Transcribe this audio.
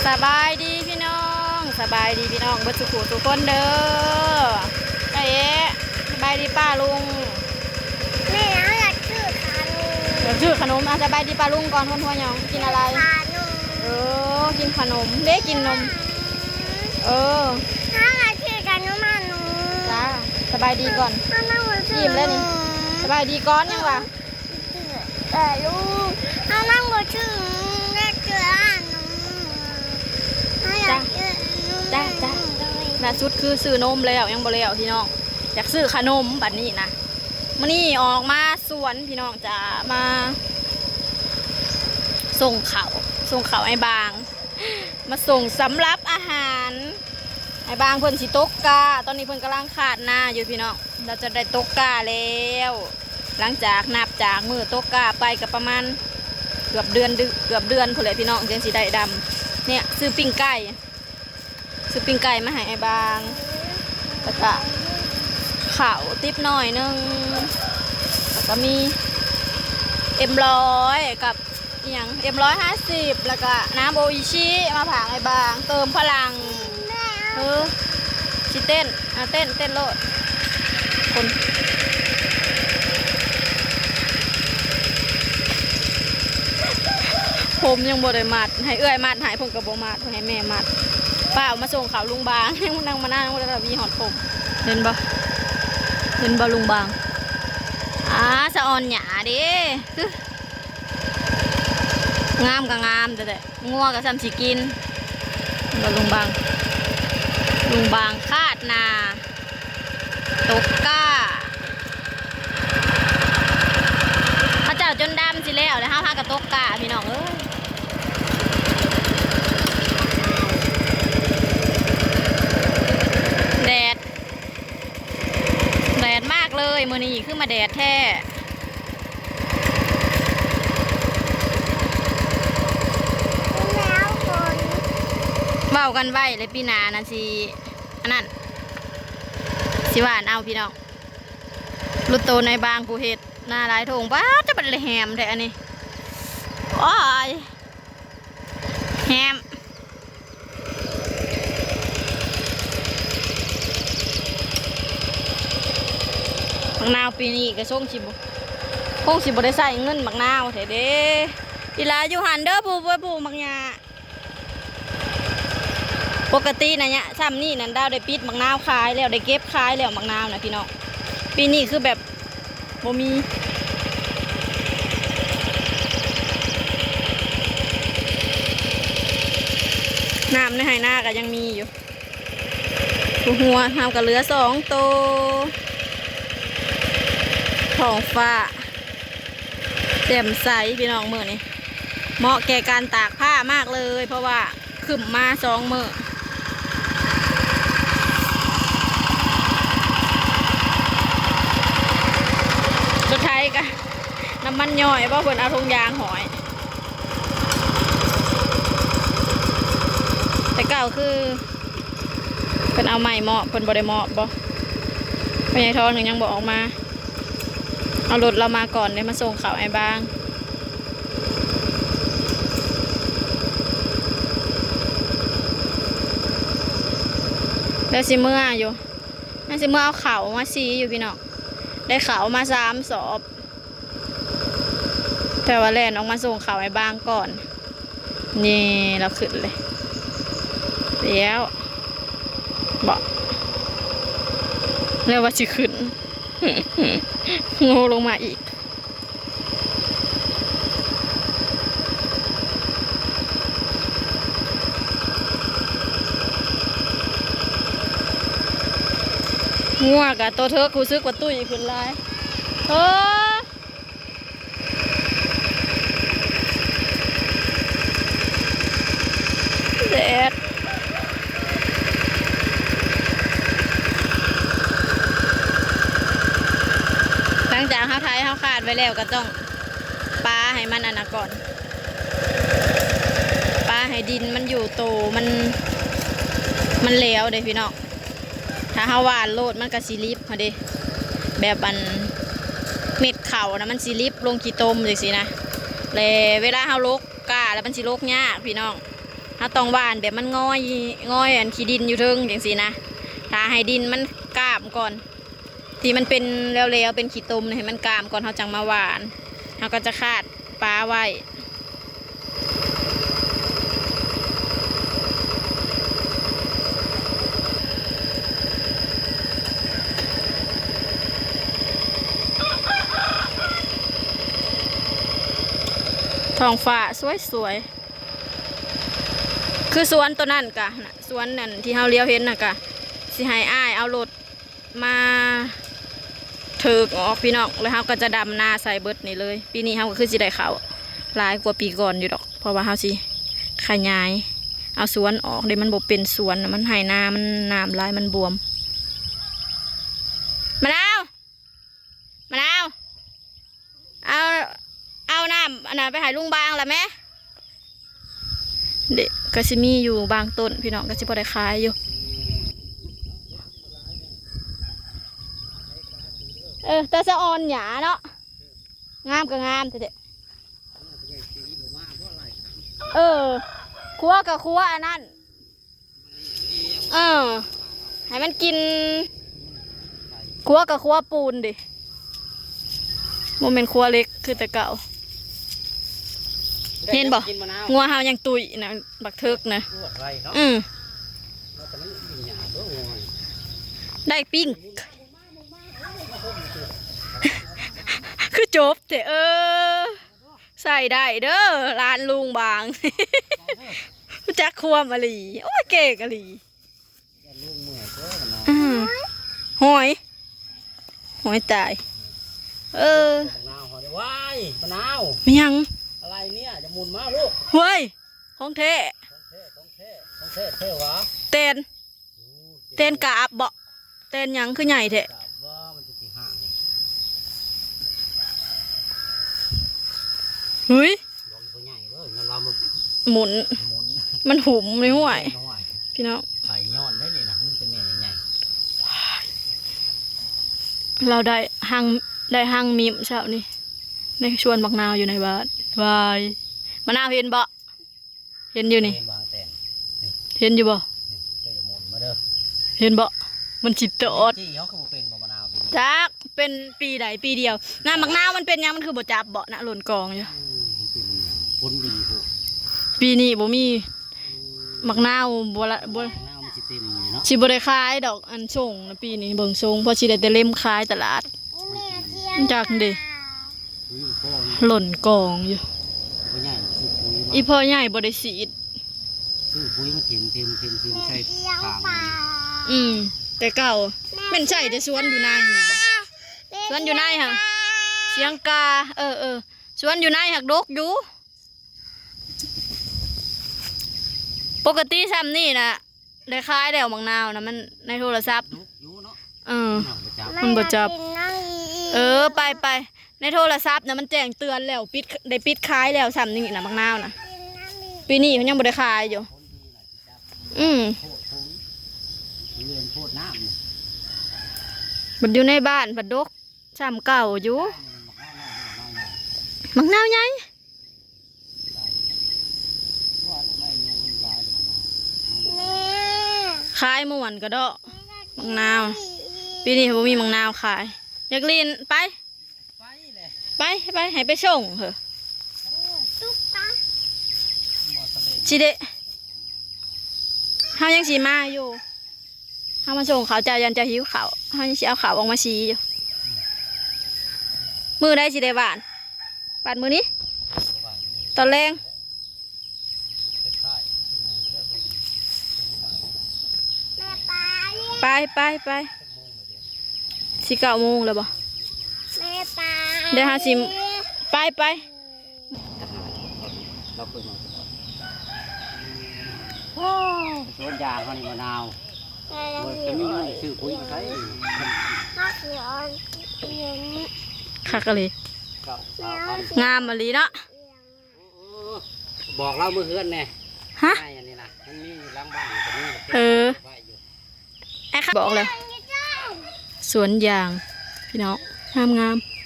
ສະບາຍດີພີ່ນ້ອງ ສະບາຍດີພີ່ນ້ອງເບິດສູ່ຜູ້ສູ່ຄົນເດີ. ເອ ສະບາຍດີປ້າລຸງ. ແມ່ ເຮົາຢາກຊື້ຂະໜົມ ຢາກຊື້ຂະໜົມ. ອາ ສະບາຍດີປ້າລຸງກ່ອນ ຄົນຫົວຫຍອງ ກິນອະໄລ? ຂະໜົມ. ເອີ ກິນຂະໜົມເດ້ ກິນນົມ. ເອີ ເຮົາຢາກຊື້ຂະໜົມ ຂະໜົມ. ຈ້າ ສະບາຍດີກ່ອນ. ເຮົານັ່ງບໍ່ຊື້ ອີ່ມແລ້ວນີ້. ສະບາຍດີກ່ອນ ຍັງວ່າ ເອີ ລຸງ ເຮົານັ່ງບໍ່ຊື້ ຢາກຊື້ຂະໜົມ. ເຮົາຢາກຊື້ຂະໜົມ. ຈ້າ ຈ້າ ລ່າສຸດຄືຊື້ນົມແລ້ວ ຍັງບໍ່ແລ້ວພີ່ນ້ອງ ຢາກຊື້ຂະໜົມບັດນີ້ນະ. ມື້ນີ້ອອກມາສວນພີ່ນ້ອງຈ້າ ມາສົ່ງເຂົ້າ ສົ່ງເຂົ້າອ້າຍບາງ ມາສົ່ງສຳລັບອາຫານ. ອ້າຍບາງເພິ່ນຊິຕົກກ້າ ຕອນນີ້ເພິ່ນກຳລັງຄາດນາຢູ່ພີ່ນ້ອງ. ລາວຈະໄດ້ຕົກກ້າແລ້ວ ຫຼັງຈາກ ນັບຈາກມື້ຕົກກ້າໄປກໍປະມານເກືອບເດືອນ ເກືອບເດືອນພຸ້ນແຫຼະພີ່ນ້ອງ ຈັ່ງຊິໄດ້ດຳ. ເນ່ຍ ຊື້ປີ້ງໄກ່ ຊື້ປີ້ງໄກ່ມາໃຫ້ອ້າຍບາງ ແລ້ວກະເຂົ້າຕິບໜ້ອຍໜຶ່ງ ແລ້ວກະມີເອັມຮ້ອຍກັບອີ່ຫຍັງ ເອັມຮ້ອຍຫ້າສິບ ແລ້ວກະນ້ຳໂອອິຊິມາຝາກອ້າຍບາງ ເຕີມພະລັງ. ເອີ ຊິເຕັ້ນ ອ່າ ເຕັ້ນ ເຕັ້ນໂລດ. ຜົມຍັງບໍ່ໄດ້ມັດ ໃຫ້ເອື້ອຍມັດໃຫ້ ເພິ່ນກໍບໍ່ມັດ ເພິ່ນໃຫ້ແມ່ມັດ. ປ້າເອົາມາສົ່ງເຂົ້າລຸງບາງ ຍັງ ນາງມານາຍັງບໍ່ໄດ້ຫວີຮອດຜົມ. ເຫັນບໍ່ ເຫັນບໍ່ລຸງບາງ? ອາ ສະອອນຫຍ້າເດ້ ຄື ງາມກໍງາມແທ້ໆ ງົວກໍຊ່ຳຊິກິນ. ເຫັນບໍ່ລຸງບາງ ລຸງບາງຄາດນາ ຕົກກ້າ ເຂົາເຈົ້າຈົນດຳຊິແລ້ວແລ້ວ ເຮົາຫາກໍຕົກກ້າພີ່ນ້ອງເອີຍ. ແດດ ແດດມາກເລີຍ ມື້ນີ້ຄືມາແດດແທ້. ແລ້ວຄົນ ເວົ້າກັນໄວ້ແລ້ວ ປີໜ້ານັ້ນຊິ ອັນນັ້ນ ຊິຫວ່ານເອົາພີ່ນ້ອງ. ລຸດໂຕນອ້າຍບາງຜູ້ເຮັດນາຫຼາຍທົ່ງ ປາດ ຈະບັດແຫຼະແຮມແທ້ອັນນີ້ ໂອ້ຍ ແຮມ. ບັກນາວປີນີ້ກໍຊົງຊິບໍ່ ຄົງຊິບໍ່ໄດ້ໃຊ້ເງິນບັກນາວແທ້ເດ້. ອີຫຼາຢູ່ຫັ້ນເດີ ຜູ້ ຜູ້ ຜູ້ໝາກຫຍ້າ. ປົກກະຕິນະຍະຊ່ຳນີ້ນັ້ນ ດາວໄດ້ປິດໝາກນາວຂາຍແລ້ວ ໄດ້ເກັບຂາຍແລ້ວໝາກນາວນະພີ່ນ້ອງ. ປີນີ້ຄືແບບບໍ່ມີ ນ້ຳໃນໄຮ່ນາກໍຍັງມີຢູ່. ຫົວເຮົາກໍເຫຼືອສອງໂຕ. ທ້ອງຟ້າແຈ່ມໃສພີ່ນ້ອງ ມື້ນີ້ເໝາະແກ່ການຕາກຜ້າມາກເລີຍ ເພາະວ່າ ຄຶ້ມມາສອງມື້ ສຸດທ້າຍກະນ້ຳມັນຍ້ອຍບໍ່ ເພິ່ນເອົາຖົງຢາງຫ້ອຍ. ແຕ່ເກົ່າຄືເພິ່ນເອົາໄມ້ມອບ ເພິ່ນບໍ່ໄດ້ມອບບໍ່ ພໍ່ໃຫຍ່ທອນກໍຍັງບໍ່ອອກມາ. ເອົາລົດລາວມາກ່ອນເດ້ ມາສົ່ງເຂົ້າອ້າຍບາງ. ແລ້ວຊິເມືອຢູ່ ຍັງຊິເມືອເອົາເຂົ້າມາສີຢູ່ພີ່ນ້ອງ. ໄດ້ເຂົ້າມາສາມສອບ ແຕ່ວ່າແລ່ນອອກມາສົ່ງເຂົ້າອ້າຍບາງກ່ອນ. ນີ້ລາວຂຶ້ນເລີຍ ແລ້ວເບາະ ແລ້ວວ່າຊິຂຶ້ນ ໂງ່ລົງມາອີກ. ງົວກະໂຕເຖິກ ຮູ້ສຶກວ່າຕຸ້ຍຂຶ້ນຫຼາຍ ເອີ. ແດດ ຫຼັງຈາກເຮົາໄຖເຮົາຄາດໄວ້ແລ້ວ ກໍຕ້ອງປາໃຫ້ມັນອັນນະກ່ອນ ປາໃຫ້ດິນມັນຢູ່ໂຕ ມັນ ມັນແຫຼວເດ້ພີ່ນ້ອງ. ຖ້າເຮົາຫວ່ານໂລດມັນກະຊິລິບຫັ້ນເດ້ ແບບອັນເມັດເຂົ້ານະ ມັນຊິລິບລົງຂີ້ຕົມຈັ່ງຊີ້ນະ ແລະເວລາເຮົາຫຼົກກ້າແລ້ວມັນຊິຫຼົກຍາກພີ່ນ້ອງ. ເຮົາຕ້ອງຫວ່ານແບບມັນງອຍ ງອຍອັນຂີ້ດິນຢູ່ເທິງຈັ່ງຊີ້ນະ ຖ້າໃຫ້ດິນມັນກ້າມກ່ອນ ທີ່ມັນເປັນແຫຼວໆ ເປັນຂີ້ຕົມໃຫ້ມັນກ້າມກ່ອນ ເຮົາຈັ່ງມາຫວ່ານ ເຮົາກໍຈະຄາດປາໄວ້. ທ້ອງຟ້າສວຍໆ ຄືສວນໂຕນັ້ນກະ ສວນນັ້ນທີ່ເຮົາລຽວເຫັນນະ ກະຊິໃຫ້ອ້າຍເອົາລົດ ມາເຖິກອອກພີ່ນ້ອງ ແລ້ວເຮົາກໍຈະດຳນາໃສ່ເບິດນີ້ເລີຍ. ປີນີ້ເຮົາກໍຄືຊິໄດ້ເຂົ້າຫຼາຍກວ່າປີກ່ອນຢູ່ດອກ ເພາະວ່າເຮົາຊິຂະຫຍາຍເອົາສວນອອກເດ້ ມັນບໍ່ເປັນສວນ ມັນໄຮ່ນາ ມັນນ້ຳຫຼາຍ ມັນບວມ. ມະນາວ ມະນາວ ເອົາ ເອົານ້ຳອັນນັ້ນໄປໃຫ້ລຸງບາງລະແມ. ເດະ ກໍຊິມີຢູ່ບາງຕົ້ນພີ່ນ້ອງ ກໍຊິພໍໄດ້ຂາຍຢູ່. ເອີ ແຕ່ສະອອນຫຍ້າເນາະ ງາມກໍງາມແທ້ໆ. ເອີ ຄົວກໍຄົວອັນນັ້ນ. ເອີ ໃຫ້ມັນກິນ ຄົວກໍຄົວປູນເດ ບໍ່ແມ່ນຄົວເຫຼັກຄືແຕ່ເກົ່າ. ເຫັນບໍ່? ງົວເຮົາຍັງຕຸ້ຍນະ ບັກເຖິກນະ. ອືມ ໄດ້ປີ້ງ ຄືຈົບແທ້. ເອີ ໃສ່ໄດ້ເດີ ຫຼານລຸງບາງ ຮູ້ຈັກຄວາມອີ່ຫຼີ. ໂອ້ຍ ເກັ່ງອີ່ຫຼີ. ອືມ ຫອຍ ຫອຍຕາຍ. ເອີ ບັກນາວ ຫອຍ ວ້າຍ ບັກນາວ ແມ່ນຫຍັງ? ອະໄລເນຍ ຢ່າໝຸນມາລູກ. ເຮີ້ຍ ຂອງແທ້ ຂອງແທ້ ຂອງແທ້ ຂອງແທ້ແທ້ຫວາ? ແຕນ ແຕນກາບເບາະ ແຕນຫຍັງຄືໃຫຍ່ແທ້? ກາບວ່າມັນຈະຊິຫ່າງ. ຫຸ້ຍ ບອກອີ່ພໍ່ໃຫຍ່ເດີ ເງິນລາວມັນໝຸນ ໝຸນ ມັນຫຸ້ມໃນຫ້ວຍ ໃນຫ້ວຍ ພີ່ນ້ອງ. ໄຂ່ຍ້ອນໄດ້ນີ້ນະ ມັນເປັນແມ່ໃຫຍ່. ລາວໄດ້ຮັງ ໄດ້ຮັງມິ້ມເຊົ້ານີ້ ໃນສວນບັກນາວຢູ່ໃນບ້ານ. ວາຍ ມະນາວເຫັນບໍ່? ເຫັນຢູ່ນີ້ ເຫັນບໍ່? ເຫັນຢູ່ບໍ່? ນີ້ ເຈົ້າຢ່າໝຸນມາເດີ ເຫັນບໍ່? ມັນຊິຕອດ. ຈີ່ເຮົາຄືບໍ່ເປັນບໍ່ມະນາວປີນີ້? ຈັກເປັນປີໃດປີດຽວ. ນ້ຳບັກນາວມັນເປັນຫຍັງ ມັນຄືບໍ່ຈັບເບາະນະ ຫຼົ່ນກອງຢູ່? ອືມ ມັນເປັນຫຍັງ ຝົນດີໂພດ. ປີນີ້ບໍ່ມີ ອືມ ບັກນາວບໍ່ລະ ບໍ່ ບັກນາວມັນຊິເຕັມນີ້ເນາະ ຊິບໍ່ໄດ້ຂາຍດອກ. ອັນສົ່ງນະ ປີນີ້ເບິ່ງຊົງ ພໍຊິໄດ້ແຕ່ເລັມຂາຍຕະຫຼາດ. ຈັກເດ ຫຼົ່ນກອງຢູ່. ອີ່ພໍ່ໃຫຍ່ບໍ່ໄດ້ສີດ ຊື້ປຸ໋ຍມາຖິ້ມໆໆໆໃສ່ຖາງ. ອືມ ແຕ່ເກົ່າແມ່ນໃຊ້ແຕ່ສວນຢູ່ໃນນີ້ບໍ່? ສວນຢູ່ໃນຫະ ສຽງກາ. ເອີໆ ສວນຢູ່ໃນຫາກດົກຢູ່. ປົກກະຕິຊ່ຳນີ້ນະ ໄດ້ຂາຍແລ້ວ ບັກນາວນະ ມັນໃນໂທລະສັບ ເອີ ມັນບໍ່ຈັບ ມັນບໍ່ຈັບ. ເອີ ໄປໆ ໃນໂທລະສັບນະ ມັນແຈ້ງເຕືອນແລ້ວ ປິດ ໄດ້ປິດຂາຍແລ້ວ ຊ່ຳນີ້ນະ ບັກນາວນະ. ປີນີ້ເພິ່ນຍັງບໍ່ໄດ້ຂາຍຢູ່. ອືມ ໂພດ ເລື່ອງໂພດນ້ຳນີ້ ບັດຢູ່ໃນບ້ານບັດດົກ ຊ່ຳເກົ່າຢູ່. ບັກນາວໃຫຍ່ ຂາຍມ່ວນກະເດາະ ບັກນາວ. ປີນີ້ບໍ່ມີບັກນາວຂາຍ ຢາກຫຼິ້ນ ໄປ ໄປ ໄປ ໃຫ້ໄປສົ່ງເຮີ້. ຊິເດ ເຮົາຍັງຊິມາຢູ່. ເຮົາມາສົ່ງເຂົ້າເຈົ້າ ຢ້ານເຈົ້າຫິວເຂົ້າ ເຮົາຍັງຊິເອົາເຂົ້າອອກມາສີຢູ່. ມື້ໃດຊິໄດ້ຫວ່ານ? ຫວ່ານມື້ນີ້? ຕອນແລງ? ໄປ ໄປ ໄປ ຊິເກົ້າໂມງແລ້ວບໍ່? ແມ່ ໄປ ເດີ ເຮົາຊິ ໄປ ໄປ. ທະຫານ ເຮົາເຄີຍມາຕະຫຼອດ. ໂອ້ ສວນຢາງເຮົານີ້ມະນາວ ບໍ່ຈະມີເງິນຊື້ປຸ໋ຍມາໃຊ້. ຄັກອີ່ຫຼີ ເກົ້າສາມພັນ ງາມອີ່ຫຼີເນາະ. ໂອ້ ບອກລາວມື້ເຮືອນແດ່. ຮະ? ໃນອັນນີ້ນະ ມັນມີຢູ່ຫຼັງບ້ານກໍມີ. ເອີ ໄວ້ຢູ່. ໄອ້ ບອກແລ້ວ ສວນຢາງ ພີ່ນ້ອງ ງາມໆ.